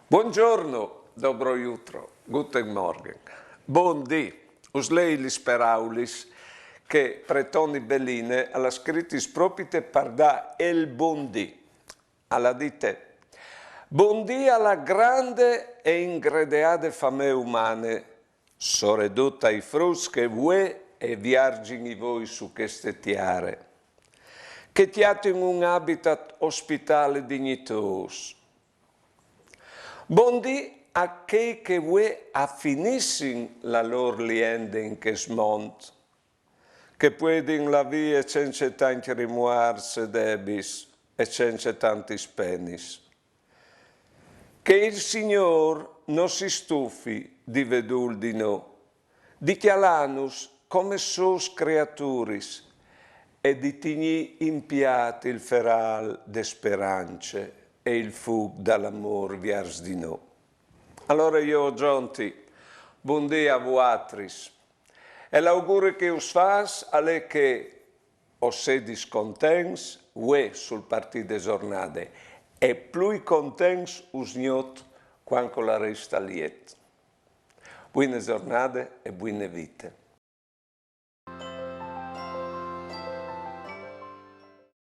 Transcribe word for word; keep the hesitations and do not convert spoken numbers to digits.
Buongiorno, dobro jutro, guten Morgen. Bundì, us lei lis peraulis che Pretoni Beline al à scritis propite par dâ il bundì. Al à dite: Bundì a la grande e ingredeade famee umane, soredut ai fruts che vuê e viarzin i voi su cheste tiare, che cjatin un habitat ospitâl e dignitôs. Bundì a chei che vuê a finissin la lôr liende in chest mont, che puedin lâ vie cence tancj rimuarts e debits e cence tantis penis. Che il Signôr no si stufi di vedûl di nô, di cjalânus come sôs creaturis e di tignî impiât il ferâl de sperance e il fûc dal amôr viers di nô. Alore jo, zonti, bundì a vuatris. E l'auguri che us fâs al è che o sedis contents vuê sul partî de zornade e plui contents usgnot cuant che o lareis tal jet. Buine zornade e buine vite.